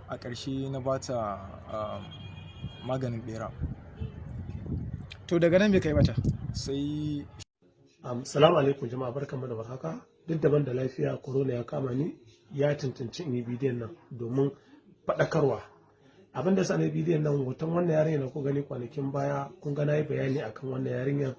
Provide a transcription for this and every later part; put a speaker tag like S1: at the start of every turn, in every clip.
S1: A ƙarshe na bata maganin bera.
S2: To, daga nan me kai mata?
S1: Sai
S3: Salamu alaikum jama'a, barkanmu da warhaka. Duk da ban da lafiya, corona ya kama ni, ya cancanci in yi bidiyon nan domin faɗakarwa. Abin da sa na bidiyon nan, hoton wannan yarinya da ku gani kwanakin baya, kun ga na yi bayani akan wannan yarinyar.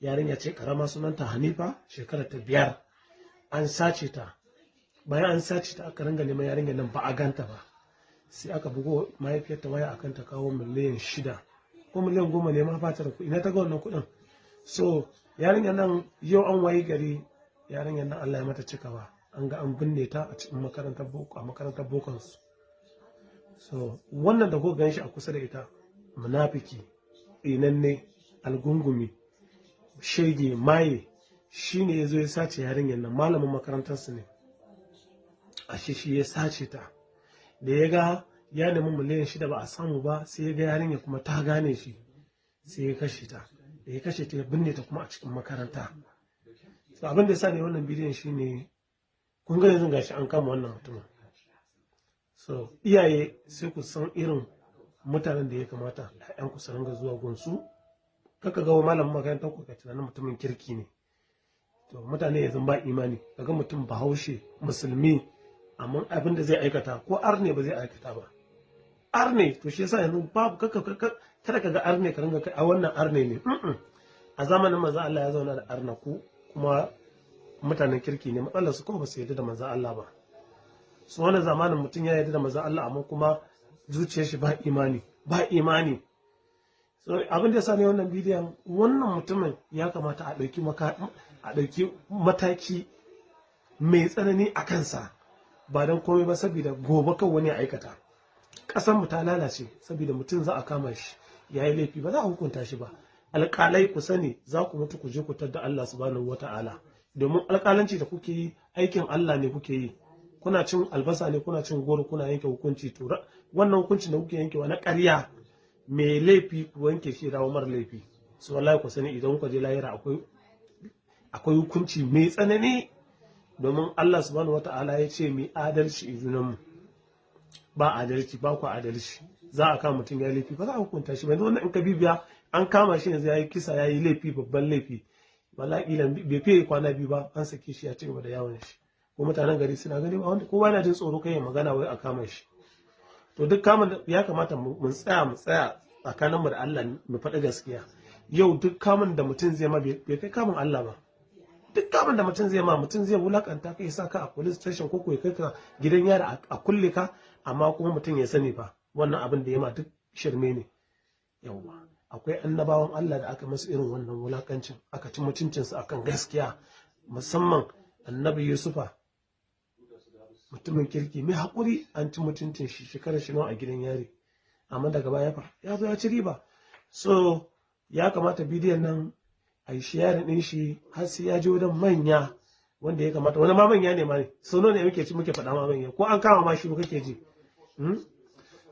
S3: Yarinya ce karama, sunanta Hanifa, shekarar ta 5. An sace ta. Bayan an sace ta, aka ringa neman yarinyar nan, ba a ganta ba. Sai aka bugo mahaifiyarta waya akan ta kawo miliyan 6 ko miliyan 10 ne ma, ba ta da kuɗi. Ina ta ga wannan kuɗin? So yarinyar nan, yau an wayi gari yarinyar nan Allah ya mata cikawa, an ga an binne ta a cikin makarantar boko, a makarantar bokonsu. So wannan da kuka gan shi a kusa da ita, munafiki, tsinanne, algungumi, shege, maye, shine ya zo ya sace yarinyar nan. Malamin makarantarsu ne, ashe shi ya sace ta. Da ya ga ya nemi miliyan 6 ba a samu ba, sai ya ga yarinya kuma ta gane shi, sai ya kashe ta. Da ya kashe ta, ya binne ta kuma a cikin makaranta. So abin da ya sa ne wannan bidiyon shine, kun ga yanzu gashi an kama wannan mutumin. So iyaye, sai ku san irin mutanen da ya kamata ƴaƴan ku su ringa zuwa gunsu. Kaka ga malamin makarantar ku ka tunanin mutumin kirki ne. To, mutane yanzu ba imani. Kaga mutum Bahaushe, Musulmi, amma abin da zai aikata ko arne ba zai aikata ba, arne. To shi yasa yanzu babu kaka, kada ka ga arne ka ringa kai a wannan arne ne. A zamanin manzo Allah ya zauna da arnaku, kuma mutanen kirki ne. Matsalar su kuma ba su yarda da manzo Allah ba. Su wani zamanin mutum ya yarda da manzo Allah, amma kuma zuciyar shi ba imani, ba imani. So abin da yasa ne wannan bidiyon, wannan mutumin ya kamata a ɗauki mataki mai tsanani a kansa, ba don komai ba saboda gobe kan wani ya aikata. Ƙasar mu ta lalace saboda mutum za a kama shi ya yi laifi, ba za a hukunta shi ba. Alƙalai, ku sani za ku mutu ku je ku da Allah subhanahu wata'ala, domin alƙalanci da kuke yi, aikin Allah ne kuke yi. Kuna cin albasa ne, kuna cin goro, kuna yanke hukunci. To, wannan hukuncin da kuke yankewa na ƙarya, mai laifi ku wanke shi dawo mara laifi. Su wallahi ku sani, idan kuka je lahira akwai hukunci mai tsanani, domin Allah subhanahu wata'ala ya ce mai adalci junanmu. Ba adalci, ba ku adalci. Za a kama mutum ya laifi, ba za a hukunta shi ba. Yanzu wannan in ka bibiya, an kama shi yanzu ya yi kisa, ya yi laifi, babban laifi. Wallahi kila bai fiye kwana 2 ba an sake shi ya ci gaba da yawon shi, ko mutanen gari suna gani ba wanda kowa yana jin tsoro kai ya magana wai a kama shi. To, duk kamun ya kamata mu tsaya tsakaninmu da Allah, mu faɗi gaskiya. Yau duk kamun da mutum zai ma bai kai kamun Allah ba. Duk kamun da mutum zai ma, mutum zai wulakanta ka, ya sa ka a police station ko ya kai ka gidan yari a kulle ka, amma kuma mutum ya sani fa wannan abin da ya ma duk shirme ne. Yawwa, akwai annabawan Allah da aka masu irin wannan wulakancin, aka ci mutuncinsu akan gaskiya, musamman Annabi Yusufa, mutumin kirki mai haƙuri. An ci mutuncin shi, shekarar shi nawa a gidan yari, amma daga baya fa ya zo ya ci riba. So ya kamata bidiyon nan a yi sharing ɗin shi har sai ya je wajen manya wanda ya kamata. Wani ma manya ne ma ne, sau nawa ne muke ci muke faɗa ma manya, ko an kama ma shi kake ji.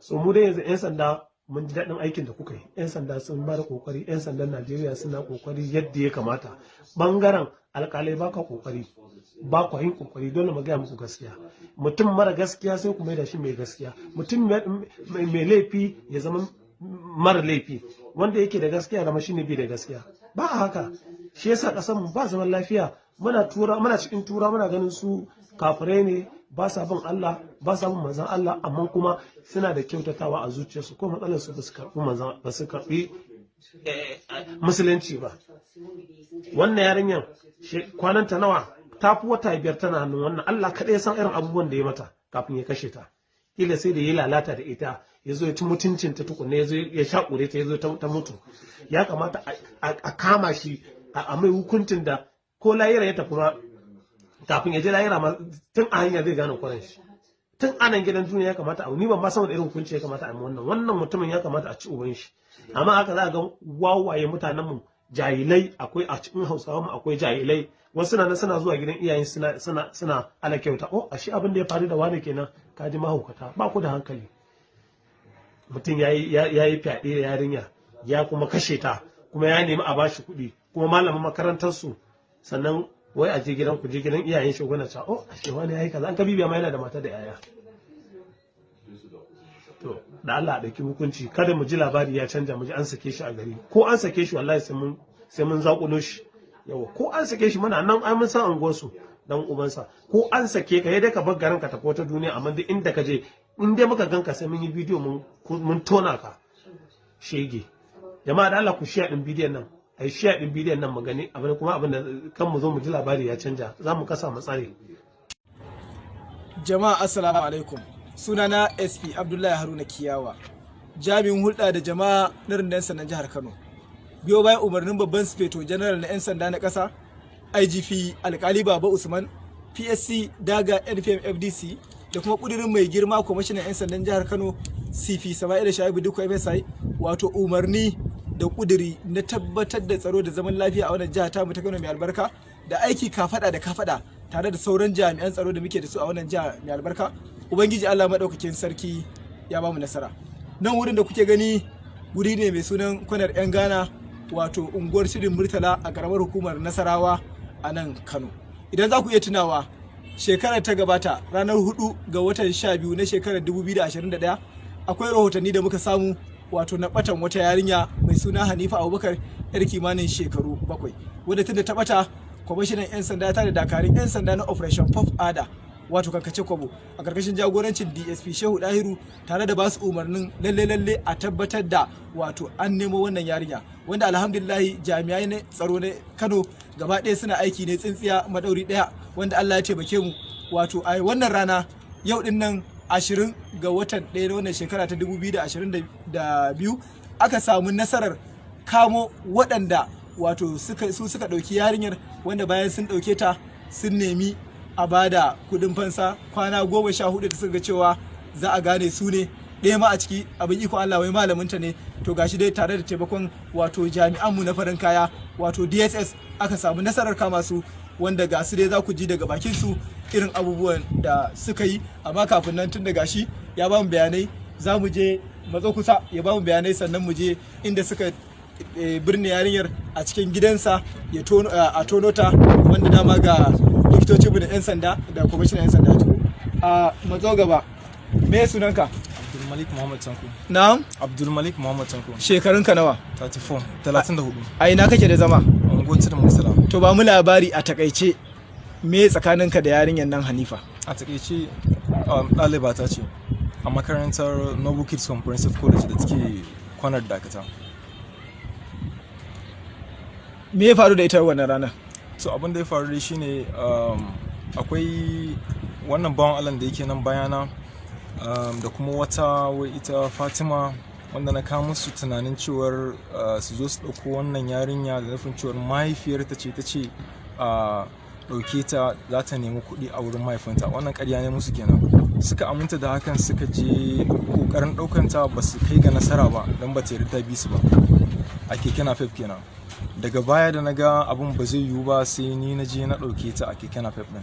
S3: So mu dai yanzu 'yan sanda mun ji daɗin aikin da kuka yi. 'Yan sanda sun ba da ƙoƙari, 'yan sandan Najeriya suna ƙoƙari yadda ya kamata. Ɓangaren alƙalai, ba ka ƙoƙari, ba ku yin ƙoƙari. Dole mu gaya muku gaskiya. Mutum mara gaskiya sai ku mai da shi mai gaskiya, mutum mai laifi ya zama mara laifi, wanda yake da gaskiya zama shine bai da gaskiya. Ba a haka. Shi yasa ƙasar mu ba zaman lafiya. Muna tura, muna cikin tura, muna ganin su kafirai ne, ba sa bin Allah, ba sa bin manzon Allah, amma kuma suna da kyautatawa a zuciyarsu. Ko matsalar su, ba su karɓi manzon, ba su karɓi musulunci ba. Wannan yarinyar kwananta nawa? Ta fi wata 5 tana hannun wannan. Allah kaɗai ya san irin abubuwan da ya mata kafin ya kashe ta. Kila sai da ya lalata da ita, ya zo ya ci mutuncin ta tukunna, ya zo ya shakure ta, ya zo ta mutu. Ya kamata a kama shi, a mai hukuncin da ko layira ya tafi ma, kafin ya je layira ma, tun a hanya zai gane kuran shi. Tun anan gidan duniya ya kamata a, ni ban ma san wani irin hukunci ya kamata a yi wannan mutumin. Ya kamata a ci uban shi. Amma haka za a ga wawaye mutanen mu, jahilai. Akwai a cikin Hausawa mu akwai jahilai, wasu na suna zuwa gidan iyayen suna ala kyauta, "Oh, ashe abin da ya faru da wani kenan." Ka ji mahaukata, ba ku da hankali. Mutum ya yi fyaɗe da yarinya, ya kuma kashe ta, kuma ya nemi a bashi kuɗi, kuma malamin makarantarsu. Sannan wai a je gidan ku je gidan iyayen shi kuna cewa, "Oh, ashe wani yayi kaza." An ka bibiya ma, yana da mata da yaya. To da Allah a ɗauki hukunci, kada mu ji labari ya canja, mu ji an sake shi a gari. Ko an sake shi, wallahi sai mun zakulo shi. Yawa, ko an sake shi muna nan, ai mun san unguwarsu. Dan ubansa, ko an sake ka, dai ka bar garin ka tafi wata duniya, amma duk inda ka je, in dai muka ganka, sai mun yi bidiyo mun tona ka, shege. Jama'a, da Allah ku share din bidiyon nan, ai share din bidiyon nan mu gani abin. Kuma abin da kan mu zo mu ji labari ya canja, za mu kasa mu tsare.
S2: Jama'a, assalamu alaikum. Sunana SP Abdullahi Haruna Kiyawa, jami'in hulɗa da jama'a na rundunar sandan jihar Kano. Biyo bayan umarnin babban sufeto general na 'yan sanda na ƙasa, IGP Alkali Baba Usman, PSC Daga NPM FDC, da kuma ƙudurin mai girma kwamishinan 'yan sandan jihar Kano, CP Sama'ila Shaibu Dikko FSI, wato umarni da ƙuduri na tabbatar da tsaro da zaman lafiya a wannan jiha tamu ta Kano mai albarka, da aiki kafada da kafada tare da sauran jami'an tsaro da muke da su a wannan jiha mai albarka, Ubangiji Allah maɗaukakin sarki ya bamu nasara. Nan wurin da kuke gani wuri ne mai sunan Kwanar 'Yan Ghana, wato unguwar Shirin Murtala a karamar hukumar Nasarawa a nan Kano. Idan za ku iya tunawa, shekarar ta gabata, ranar 4 ga watan 12 na shekarar 2021, akwai rahotanni da muka samu, wato na batan wata yarinya mai suna Hanifa Abubakar, yar kimanin shekaru 7, wadda tunda ta bata, kwamishinan 'yan sanda ta da dakarun 'yan sanda na Operation Puff Adder, wato karkace kwabo, a karkashin jagorancin DSP Shehu Dahiru, tare da basu umarnin lalle lalle a tabbatar da wato an nemo wannan yarinya, wanda alhamdulillahi jami'ai na tsaro na Kano gaba ɗaya suna aiki ne tsintsiya madauri ɗaya, wanda Allah ya taimake mu, wato a wannan rana yau din nan, 20 ga watan 1 na wannan shekara ta 2022, aka samu nasarar kamo waɗanda wato su suka ɗauki yarinyar, wanda bayan sun ɗauke ta sun nemi a bada kuɗin fansa kwana 14 da suka ga cewa za a gane su ne. Ɗaya ma a ciki, abin iko Allah, wai malaminta ne. To gashi dai, tare da taimakon wato jami'anmu na farin kaya, wato DSS, aka samu nasarar kama su, wanda ga su dai za ku ji daga bakin su irin abubuwan da suka yi. Amma kafin nan, tun da gashi ya ba mu bayanai, za mu je matso kusa ya ba mu bayanai, sannan mu je inda suka birne yarinyar a cikin gidansa ya a tono ta, wanda dama ga likitocin mu da 'yan sanda da kwamishinan 'yan sanda ya turo. A matso gaba. Me sunanka?
S1: Abdulmalik Muhammad Tanko.
S2: Na'am?
S1: Abdulmalik Muhammad Tanko.
S2: Shekarunka nawa?
S1: 34, 34.
S2: A ina kake da zama?
S1: Unguwar Tudun Murtala.
S2: To, ba mu labari a takaice, me tsakaninka da yarinyar nan Hanifa?
S1: A takaice, ɗaliba ta ce a makarantar Noble Kids Comprehensive College da take Kwanar Dakata.
S2: Me ya faru da ita wannan ranar?
S1: So abin da ya faru dai shine, akwai wannan bawan Allah da yake nan bayana, da kuma wata wai ita Fatima, wanda na kawo musu tunanin cewar su zo su ɗauko wannan yarinya da nufin cewar mahaifiyarta ce ta ce a ɗauke ta, za ta nemi kuɗi a wurin mahaifinta. Wannan ƙarya ne musu kenan. Suka aminta da hakan, suka je ƙoƙarin ɗaukanta, ba su kai ga nasara ba don ba ta yarda ta bi su ba a keke napep kenan. Daga baya da na ga abun ba zai yiwu ba, sai ni na je na ɗauke ta a keke napep ɗin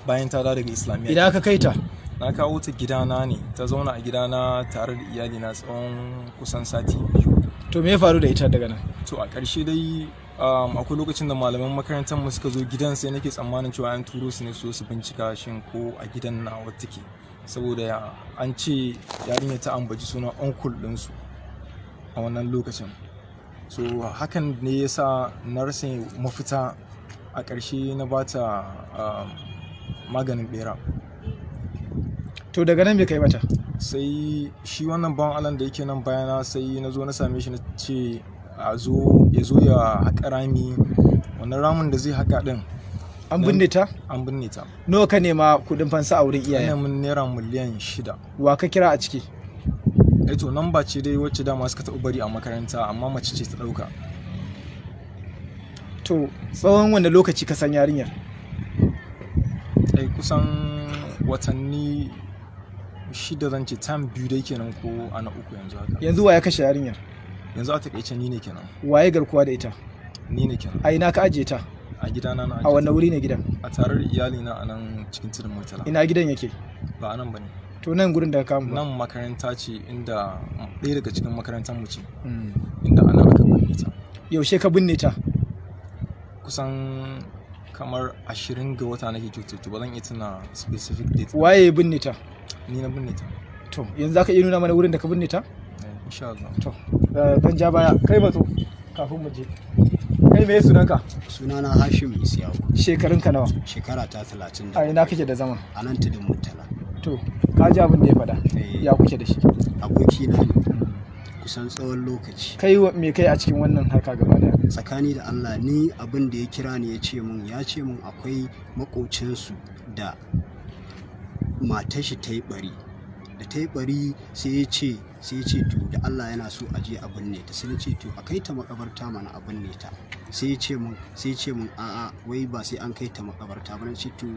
S1: bayan ta dawo daga Islamiyya.
S2: Idan aka kai ta?
S1: Na kawo ta gidana ne, ta zauna a gidana tare da iyalina tsawon kusan sati 2.
S2: To, me ya faru da ita daga nan?
S1: To, a ƙarshe dai, akwai lokacin da malaman makarantar mu suka zo gidan, sai nake tsammanin cewa an turo su ne su zo su bincika shin ko a gidan nawa take, saboda an ce yarinya ta ambaci sunan uncle ɗinsu a wannan lokacin. So hakan ne ya sa na rasa mafita, a ƙarshe na bata maganin bera.
S2: To, daga nan me kai mata?
S1: Sai shi wannan bawan Allah da yake nan bayana, sai na zo na same shi, na ce a zo ya zo ya haƙa rami. Wannan ramin da zai haƙa ɗin
S2: An binne ta?
S1: An binne ta.
S2: Nawa ka nema kudin fansa a wurin
S1: Ina
S2: iyayen?
S1: mun naira miliyan 6.
S2: Wa ka kira a ciki?
S1: Eh, to namba ce dai wacce dama suka taɓa bari a makaranta, amma mace ce ta ɗauka.
S2: To, tsawon wanda lokaci ka san yarinyar?
S1: Eh, kusan watanni 6 zan ce, term 2 dai kenan, ko ana 3 yanzu haka.
S2: Yanzu wa ya kashe yarinyar?
S1: Yanzu a takaice ni ne kenan.
S2: Waye garkuwa da ita?
S1: Ni ne kenan.
S2: A ina ka ajiye ta?
S1: A gidana na
S2: A
S1: ajiye
S2: wanne
S1: ta.
S2: wuri ne gidan?
S1: A tare da iyalina a nan cikin Tudun Murtala.
S2: Ina gidan yake?
S1: Ba a nan ba ne.
S2: To, nan gurin da ka kama ba?
S1: Nan makaranta ce, inda ɗaya daga cikin makarantar mu ce, inda ana aka binne ta.
S2: Yaushe ka binne ta?
S1: Kusan kamar 20 ga wata nake kyautata, ba zan iya tuna specific date ba.
S2: Waye ya binne ta?
S1: Ni na binne ta.
S2: To yanzu zaka iya nuna mana wurin da ka binne ta?
S1: Insha Allah.
S2: To dan ja baya kai, matso kafin mu je. Kai, me sunanka?
S4: Sunana Hashim Isiyaku.
S2: Shekarunka nawa?
S4: Shekara ta 30.
S2: A ina kake da zama?
S4: A nan Tudun Murtala.
S2: To ka ji abin da ya faɗa.
S4: Eh.
S2: Ya kuke da shi?
S4: Abokina ne kusan tsawon lokaci.
S2: Kai me kai a cikin wannan harka gaba daya?
S4: Tsakani da Allah, ni abin da ya kira ni ya ce mun akwai makocinsu da matar shi ta yi bari, da ta yi bari sai ya ce to da Allah yana so a je a binne ta. Sai na ce to a kai ta makabarta mana a binne ta. Sai ya ce mun a'a, wai ba sai an kai ta makabarta ba. Na ce to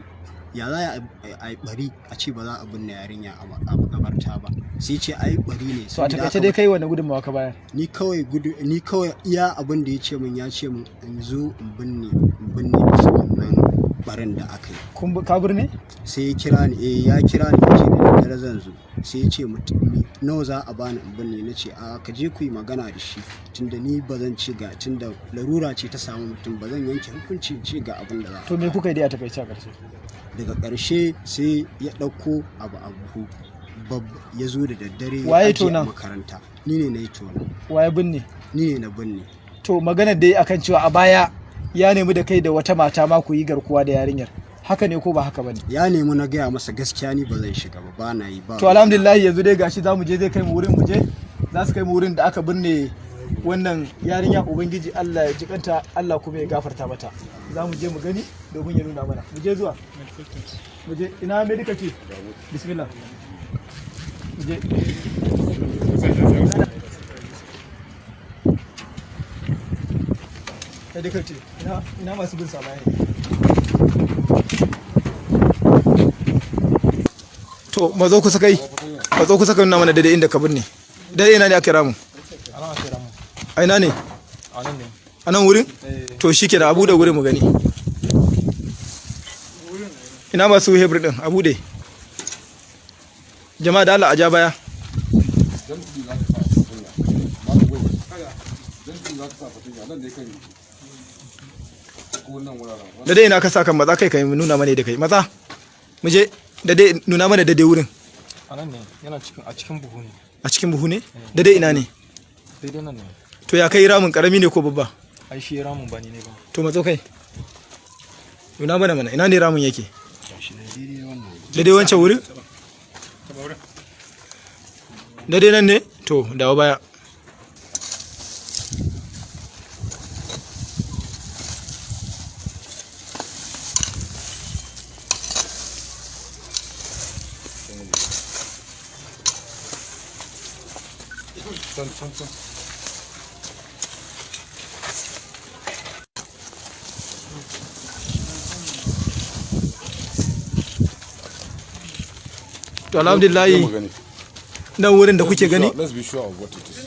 S4: ya za a yi bari a ce ba za a binne yarinya a makabarta ba? Sai ce ai bari ne.
S2: To a
S4: Saboda
S2: takaice
S4: haka
S2: dai kai wani gudunmawa ka bayar?
S4: Ni kawai iya abin da ya ce mun in zo in binne bisa wannan barin da aka yi.
S2: Ka birne?
S4: Sai ya kira ni, eh, ya kira ni, ya ce da daddare zan zo. Sai ya ce nawa za a bani in binne? Na ce a ka je ku yi magana da shi, tunda ni ba zan ce ga, tunda larura ce ta samu mutum, ba zan yanke hukunci in ce ga abin da za a
S2: To me kuka yi dai a takaice a ƙarshe?
S4: Daga ƙarshe sai ya ɗauko abu a buhu ya zo da daddare ya
S2: Waye
S4: ajiye a
S2: tonon?
S4: makaranta. Ni ne na yi tono.
S2: Waye binne?
S4: Ni ne na binne.
S2: To maganar dai akan cewa a baya ya nemi da kai da wata mata ma ku yi garkuwa da yarinyar, haka ne ko ba haka bane?
S4: Ya nemi, na gaya masa gaskiya ni ba zan shiga ba, ba na yi ba.
S2: To alhamdulillah, yanzu dai gashi za mu je, zai kai mu wurin, mu je, za su kai mu wurin da aka binne wannan yarinya. Ubangiji Allah ya jikanta, Allah kuma ya gafarta mata. Za mu je mu gani domin ya nuna mana. Mu je zuwa, mu je. Ina medical team? Bismillah, mu je. Medical team, ina masu bin sa baya ne? To mazo kusa, kai mazo kusa, ka nuna mana daidai inda ka binne. Daidai ina ne aka ramu?
S1: A nan aka ramu.
S2: A ina ne?
S1: A nan ne.
S2: A nan wurin?
S1: Eh.
S2: To shi ke da abu da wurin mu gani. Ina masu hebr din? A bude. Jama'a, da Allah a ja baya.
S5: Jam'i za ka sa fatanya. Malam wai. Jam'i za ka sa fatanya nan ne kan ko nan wuraren.
S2: Daidai ina ka sa kan? Matsa kai, kai nuna mana da kai. Matsa mu je. Daidai, nuna mana daidai wurin.
S1: A nan ne, yana cikin, a cikin buhu ne.
S2: A cikin buhu ne? Daidai ina ne?
S1: Daidai nan ne.
S2: To ya kai ramin, karami ne ko babba?
S1: Ai shi ramin ba ni ne ba.
S2: To matso kai, nuna mana mana ina ne ramin yake. Daidai wancan wurin? Daidai nan ne? To dawo baya.
S5: Can can can.
S2: To alhamdulillah,
S5: Zo mu gani.
S2: nan wurin da kuke gani.
S5: Let's be sure of what it is.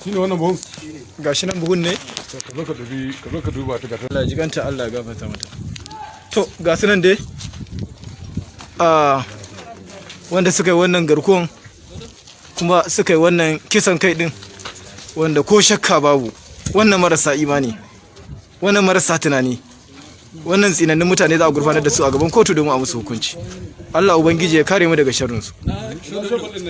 S5: Shine wannan buhun?
S2: Gashi nan buhun ne.
S5: Ka zo ka dubi, ka zo ka duba ta ga ta.
S2: Allah ya jiganta, Allah ya gafarta mata. To ga su nan dai a wanda suka yi wannan garkuwan kuma suka yi wannan kisan kai din, wanda ko shakka babu wannan marasa imani, wannan marasa tunani, wannan tsinannun mutane za a gurfanar da su a gaban kotu domin a musu hukunci. Allah ubangiji ya kare mu daga sharrinsu.
S5: Na shovel din ne.